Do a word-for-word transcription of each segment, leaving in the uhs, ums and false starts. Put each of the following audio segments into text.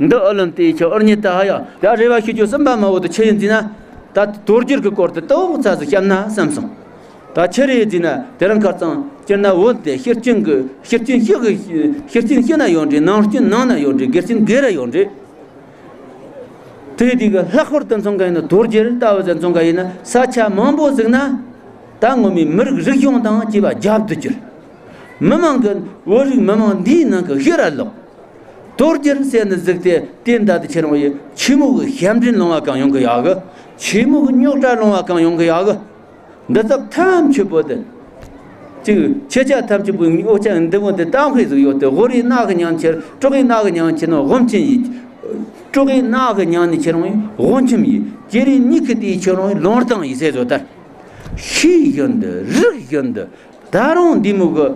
འདི་ཨུ་ལུན་དེའི་ཆོ་ཨུར་ཉི་ད་ཧ་ཡ། ད་རེ་བ་ཤི་རྒྱུ་གསུམ་པ་མ་བོ་དུ་ཆི་ཡིན་ཟེར་ན། ད་དོལ་རྒྱལ་གྱི་སྐོར་དུ་ཏོག་ཙམ་ཟིག་བཤད་ན་བསམ་སོང་། ད་ཆི་རེད་ཟེར་ན་དེ་རིང་ཁར་ཙང་སྤྱིར་ན་བོད་དེ་ཤི་རྐྱེན་གྱི་ཤི་རྐྱེན་ཤི་གི་ཤི་རྐྱེན་ཤི་ན་ཡོད་འདྲ། ནང་རྐྱེན་ནང་ན་ཡོད་འདྲ། དགེ་རྐྱེན་དགེ་ར་ཡོད་འདྲ། དེ་དེ་གི་ལྷག་པར་དུ་མཚོན་ག་ཡིན་ན་དོལ་རྒྱལ་ལྟ་བུ་ཟིག་མཚོན་ག་ཡིན་ན་ས་ཆ་མང་པོ་ཟིག་ན་ད་ངོ་མའི་མི་རིགས་རིག་གཞུང་དང་བཅས་པ་རྒྱབ་ཏུ་གྱུར། མི་མང་གི་བོད་རིགས་མི་མང་འདིའི་ནང་གི་ཤི་ར་ལོག་དོལ་རྒྱལ་ཟེར་ནི་ཟིག་དེ་དེ་འདྲ་དུ་ཁྱེར་འོང་ཡི་ཆི་མོ་གི་ཞབས་འདྲེན་ལོང་བ་གང་ཡོང་གི་ཡོད་གི། ཆི་མོ་གི་རྙོག་དྲ་ལོང་བ་གང་ཡོང་གི་ཡོད་གི། འདི་ཚོ་ཐམས་ཅད་པོ་དེ། གཅིག་ཁྱེད་ཅག་ཐམས་ཅད་པོ་ངའི་འོ་ཅག་འདི་མོ་དེ་གཏམ་དཔེ་ཟིག་ཡོད་དེ། དབུ་རིའི་ནགས་ཀྱི་ཉམས་ཁྱེར། གྲོག་གི་ནགས་ཀྱི་ཉམས་ཁྱེར་ན་དབུ་མཆིན་ཡིན། གྲོག་གི་ནགས་ཀྱི་ཉམས་ནི་ཁྱེར་འོང་དབུ་མཆིན་ཡིན། གྱེ་རིའི་མྱིག་གི་དེའི་ཁྱེར་འོང་ལུང་སྟོང་ཡིན་ཟེར་བཟོ་ལྟར། ཤེས་བཞིན་དུ་རིག་བཞིན་དུ། ད་རུང་འདི་མོ་གི་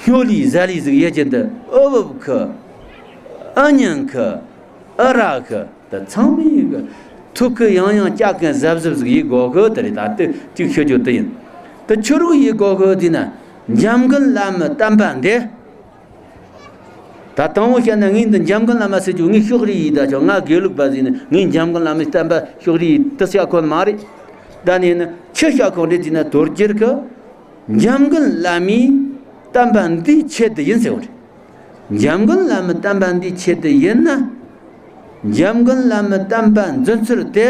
སྨྱོ་ལི་ཟ་ལི་ཟིག་ཡེད་ཀྱིན་དུ། ཨོ་བབ་ཁི། ཨ་ཉན་ཁི། ཨ་ར་ཁི། ད་ཚང་མའི་གི་ཐུགས་ཁི་ཡང་ཡང་བཅག་གིན་གཟབ་གཟབ་ཟིག་ཡེད་དགོ་གི། དེ་རེད། ད་དེ་གཅིག་ཤོད་རྒྱུ་དེ་ཡིན། ད་ཆི་རུ་ཡེད་དགོ་གི་དེ་ན། འཇམ་མགོན་བླ་མའི་བསྟན་པ་འདི། ད་དང་པོ་བཤད་ན་ངས་འདི་འཇམ་མགོན་བླ་མ་ཟེར་རྒྱུ་ངས་ཕྱོགས་རིས་ཡིན། ད་ཆོག་ང་དགེ་ལུགས་པ་ཟིག་ནི་ངས་འཇམ་མགོན་བླ་མའི་བསྟན་པ་ཕྱོགས་རིས་ཡིན་དེ་བཤད་ཁོ་ན་མ་རེད། ད་ནི་ནི་ཆི་བཤད་ཁོ་རེད་ཟེར་ན། དོལ་རྒྱལ་གི་འཇམ་མགོན་བླ་མའི་བསྟན་པ་འདིའི་ཆེད་དུ་ཡིན་ཟེར་བ་རེད། འཇམ་མགོན་བླ་མའི་བསྟན་པ་འདིའི་ཆེད་དུ་ཡིན་ན། འཇམ་མགོན་བླ་མའི་བསྟན་པ་འཛིན་ཚུལ་དེ་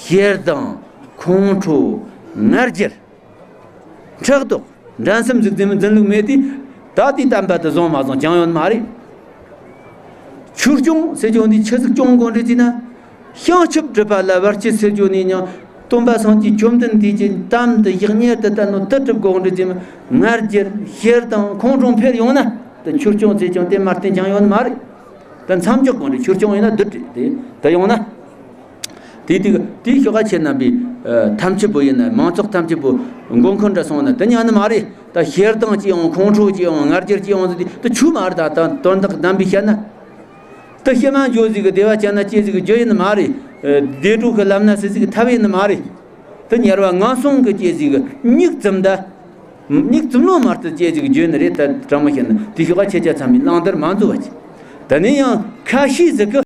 ཞེ་སྡང་ཁོང་ཁྲོ་ང་རྒྱལ། ཕྲག་དོག་འགྲན་སེམས་ཟིག་འཛིན་མི་འཛིན་ལུགས་མེད་དེ། ད་དེའི་བསྟན་པ་དེ་བཟང་མ་བཟང་ཅང་ཡོད་མ་རེད། ཆོས་སྐྱོང་ཟེར་རྒྱུ་འདི་ཆི་ཟིག་སྐྱོང་དགོས་རེད་ཟེར་ན། བྱང་ཆུབ་སྒྲུབ་པ་ལ་བར་ཆད་ཟེར་རྒྱུ་ནི་ཡང་སྟོན་པ་སངས་རྒྱས་བཅོམ་ལྡན་འདས་ཀྱི་གཏམ་དེ་ཡག་ཉེས་དེ་ལྟ་ནོ་དེ་སྒྲུབ་དགོས་རེད་ཟེར་ན། ང་རྒྱལ་ཞེ་སྡང་ཁོང་ཁྲོ་འཕེལ་ཡོང་ན་དེ་ཆོས་སྐྱོང་ཟེར་རྒྱུ་དེ་མ་བསྟེན་ཅང་ཡོད་མ་རེད། ད་མཚམས་འཇོག་དགོས་རེད། ཆོས་སྐྱོང་ཡིན་ན་བདུད་རེད་དེ། དེ་ཡོང་ན། དེ་དེ་དེའི་ཤོག་ཁ་ཆེ་རྣམ་པའི་ཐམས་ཅད་པོ་ཡིན་ན། མང་ཚོགས་ཐམས་ཅད་པོ་མགོ་འཁོར་འདྲ་སོང་ན་དེ་ཉན་ནི་མ་རེད། ད་ཞེ་སྡང་སྐྱེ་ཡོང་། ཁོང་ཁྲོ་སྐྱེ་ཡོང་། ང་རྒྱལ་སྐྱེ་ཡོང་ཟེར་དེ་དེ་ཆོས་མ་རེད། ད་ད་དོན་དག་བདེན་པའི་བཤད་ན། དེ་ཤི་མ་འགྱོ་ཟིག་གི་བདེ་བ་ཅན་ན་སྐྱེ་ཟིག་གི་རྒྱུ་ཡིན་ནི་མ་རེད། བདེ་འགྲོ་གི་ལམ་ན་སྲིད་ཟིག་གི་ཐབས་ཡིན་ནི་མ་རེད། དེ་དམྱལ་བ་ངན་སོང་གི་སྐྱེ་ཟིག་གི་མྱིག་བཙུམ་ད། མྱིག་བཙུམ་ལོང་མ་ཐུབ་སྐྱེ་ཟིག་གི་རྒྱུ་ཡིན་ནི་རེད། ད་དྲང་མོ་བཤད་ན་དེ་ཤོག་ཁ་ཆེ་ཆ་ཚང་མའི་བླང་དོར་མ་འཛོལ་བ་ཅིག་ད་ནི་ཡང་ཁ་ཤས་ཟིག་གི